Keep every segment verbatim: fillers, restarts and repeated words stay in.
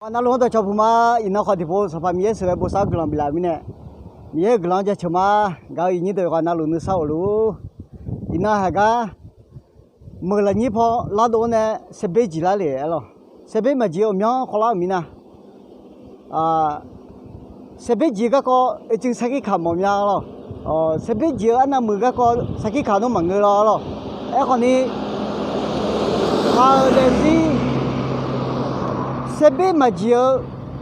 Ghaq navluf-anr dawqcawq puq ma. Iqnan khawf tiqpov Sanqpaq Miqyaer sheuqghae bosav-eu guiqlanq biflaf mirnae, Miqyaer-euq guiqlanq-anr jaceuq ma. Ngaq-euq iqnyir deuq ghaq navluf nuisar of luf-ur. Iqnan haqgar meuq lafnyir paw lardov-awr nae saevber jiq lar le-a lawq. Saevber maqjiq-eu ghawqmyanr khawvlar-euq mirnae, saevber jiq-eu garkawv oecuiv sarkir kaq mawf mya lawq. Saevber jiq-eu arnav muiq garkawv sarkir kaq nawr maqngeur lawr lawq. Aerkhawf ni, khaq-euq daefzir saevber maqjiq-eu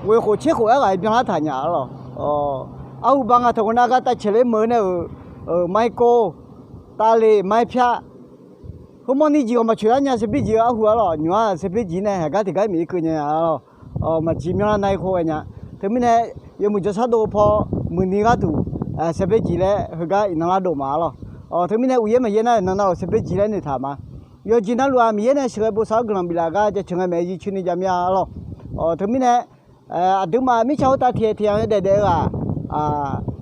ghoeq khof tser khof aerghaq-aer byanlar taq nya-a lawq. Arhuba ngaq taq ghawqnav gar tavcaeq ler meuq-eu nae-euq, maqir kov, tavleq maqir pyar, heumawr ni jeq ghawq maqcoeq lar nya saevber jiq-eu arhu-a lawq. Nymq-aq saevber jiq nae haqgar tiqgar miq-ir keuv nya-a lawq. Maqjiq myanrlar nar-ir khoer ghae nya. Teumirnae, yawmuiq jawrshar dov-eu paw muiqni gharduq saevber jiq laer heugar iqnan lardov ma-a lawq. Teumirnae uqyaer maqyaer nar-euq nan navluf saevber jiq laer noeqtaq ma. Yawqjeq navluf-aq Miqyaer nae sheuqghae bosav-eu guiqlanq biflaf gar jaceuq ngae maeq-aer jircoer ni jav mir-a lawq. Teumirnae, aqduimaf mirtsaq khoertav tiqkhaeq tiqyamq yawdaef daef-eu ghaq,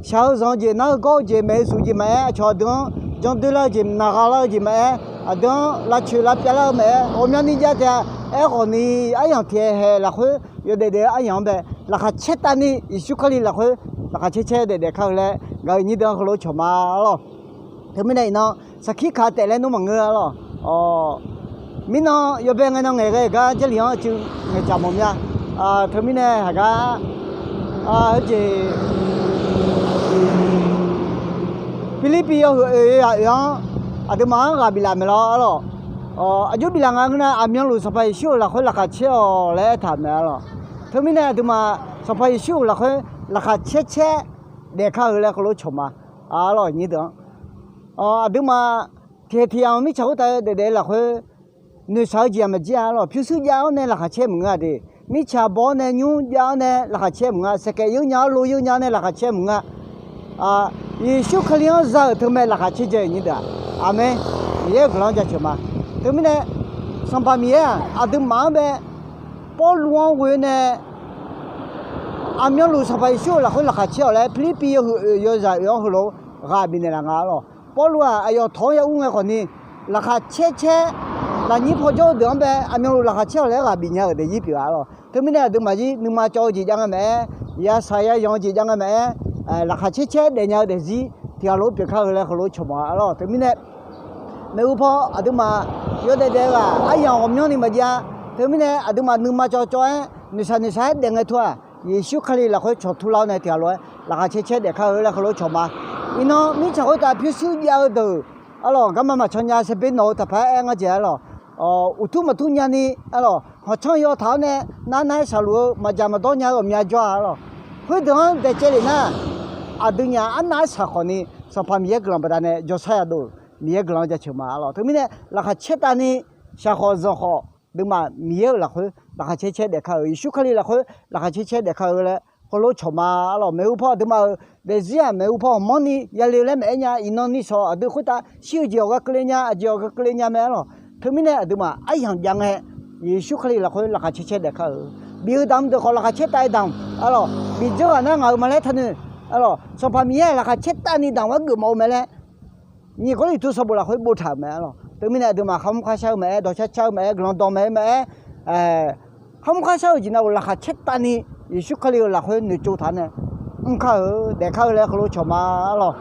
shaq-eu zanq-eu jeq nar-eu gawr-eu jeq maeq-eu suf-eu jeq maqaer, aqcawq aqdui-anr jandoer lar-eu jeq naqgha lar-eu jeq maqaer, aqdui-anr lavcoeq lavpyav lar-eu maqaer, ghawqmyani jav taef-a. Aerkhawf ni, aryamq tiqkhaeq haeq lafkhoer yawdaef daef-eu aryamq-anr bae laqkhaq caer tavni Yeqsur Kali lafkhoer laqkhaq caer caer daef daef kar-eu laer ngaq-euq nyir deuq-anr heulof cawq ma-a lawq. Teumirnae iqnan sarkir kaq taef laer nawr maqngeur-a lawq. Mirnan yawbae ngae nan ngaeqghae-euq gar Jarlif-anr oecuiv ngaeqcaf mawf mya. Teumirnae haqgar, heujeq Pirlirpiv yawhuiq oeq yawzaq oeq-anr aqduimaf-anr ghaq biflaf maeq lawr-a lawq. Aqjox biflaf nga ngeur nar, aqmyanluf Sanqpaq Yeqsur-euq lafkhoer laqkhaq caer-awq laer aertaq maeq-a lawq. Teumirnae aqduimaf Sanqpaq Yeqsur-euq lafkhoer laqkhaq caer caer daef kar-eu laer heulof cawq ma-a lawq, nyir deuq-anr. Aqduimaf tiqkhaeq tiqyamq mirtsaq khoertav daef daef-eu lafkhoer noeqshaq-eu jeq-aq maqjir-a lawq. Pyurshuir jav-awr nae laqkhaq caer maqngeur-a de. Mirtsaq baw-awr nae nymr jav-awr nae laqkhaq caer maqngeur-a. Saeqkaef yeur nya-awr lo yeur nya-awr nae laqkhaq caer maqngeur-a. Yeqsur Kali-anr za-euq teumae laqkhaq caer dzae-eu nyir deuq-aq, aqmeq. Miqyaer-euq guiqlanq-anr jaceuq ma. Teumirnae Sanqpaq Miqyaer-aq aqduimaf-anr bae Pawrluv-anr ghoe nae aqmyanluf Sanqpaq Yeqsur-euq lafkhoer laqkhaq caer-awq laer Pirlirpiv yawhuiq oeq yawzaq oeq-anr heulof ghaq bifnaeq laf nga-a lawq. Pawrluv-aq aqyawf tawq-anr ya ur ngae khawf ni, laqkhaq caer caer lafnyir paw jawr-eu deuq-anr bae aqmyanluf laqkhaq caer-awq laer ghaq bif nya-euq daefzir pyeuf-a lawq. Teumirnae aqduimaf zir nuima cawv-eu jeq jav ngae maqaer, yashaq yazanq-eu jeq jav ngae maqaer, laqkhaq caer caer daefnya-eu daefzir tiqghaq lof-aer pyeuf kar-eu laer heulof cawq ma-a lawq. Teumirnae maeqhu paw aqduimaf yawdaef daef-eu ghaq aryamq ghawqmyanrni maqjav-a. Teumirnae aqduimaf nuima cawv cawv-aer noeqshaq noeqshaq-aer daef ngae teu-aq, Yeqsur Kali lafkhoer cawqtur lar-awr nae tiqghaq lof-aer laqkhaq caer caer daef kar-eu laer heulof cawq ma. Iqnan mirtsaq khoertav pyurshuir jav-eu deuq-euq, a lawq, garma maqcan nya saevber nawq-eu taqpaq-aer aer ngar jeq-a lawq. Uqtur maqtur nyani, a lawq, hawqcanr yaw taq-awr nae nar nar-aer shaqluf-eu maqdzaq maqdawr nya-eu ghawqmya jawr-a lawq. Khoerdeuq-anr daecaev lef nar, aqdui nyaf arnav-aer shaq khawf ni Sanqpaq Miqyaer guiqlanq baqdanae jawrshar yadov-euq Miqyaer guiqlanq-anr jaceuq ma-a lawq. Teumirnae laqkhaq caer tavni shaq khawf zanq khawf, aqduimaf Miqyaer-euq lafkhoer laqkhaq caer caer daef kar-euq, Yeqsur Kali lafkhoer laqkhaq caer caer daef kar-eu laer heulof cawq ma-a lawq. Maeqhu paw aqduimaf-euq daefzir-aq, maeqhu paw hawqmanrni yale-eu laer maqaer nya. Iqnan nishawq aqdui khoertav shir-eu jeq awq gha keuvle nya, aqjeq awq gha keuvle nya mae-a lawq. Teumirnae aqduimaf aryamq jav ngae, Yeqsur Kali lafkhoer laqkhaq caer caer daef kar-euq, bif-eu damq deuq khawf laqkhaq caer tav-aer damq, a lawq, bif dzeur ghaq nar ngaq-euq ma laer taqnoeq, a lawq, Sanqpaq Miqyaer-aq laqkhaq caer tavni damq-aer geufmawf-eu mae laer Nyiq Gawrliqtu sanqbof lafkhoer boftaq-euq mae-a lawq. Teumirnae aqduimaf kharmr kharshar-eu maqaer, dawqcar car-eu maqaer, guiqlanq dawq maeq-eu maqaer, kharmr kharshar-eu jeq navluf laqkhaq caer tavni Yeqsur Kali-euq lafkhoer noeqtsov taq-awr nae mr kar-euq daef kar-eu laer heulof cawq ma-a lawq.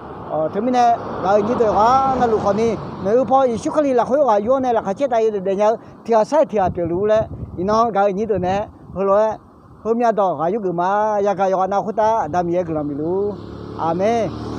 Teumirnae gaq-euq nyir deuq ghaq navluf khawf ni, maeqhu paw Yeqsur Kali lafkhoer ghaq yur-awr nae laqkhaq caer tav yawdaef daef nya-eu tiq ghaq sar-iq tiq ghaq pyeufluf-ur laer, iqnan gaq-euq nyir deuq naeq-aer heulof-aer heumyav dawq ghaq yurgeuf ma. Yagaq yawqghaq nav khoertav Aqda Miqyaer guiqlanq bifluf-ur. Aqmeq.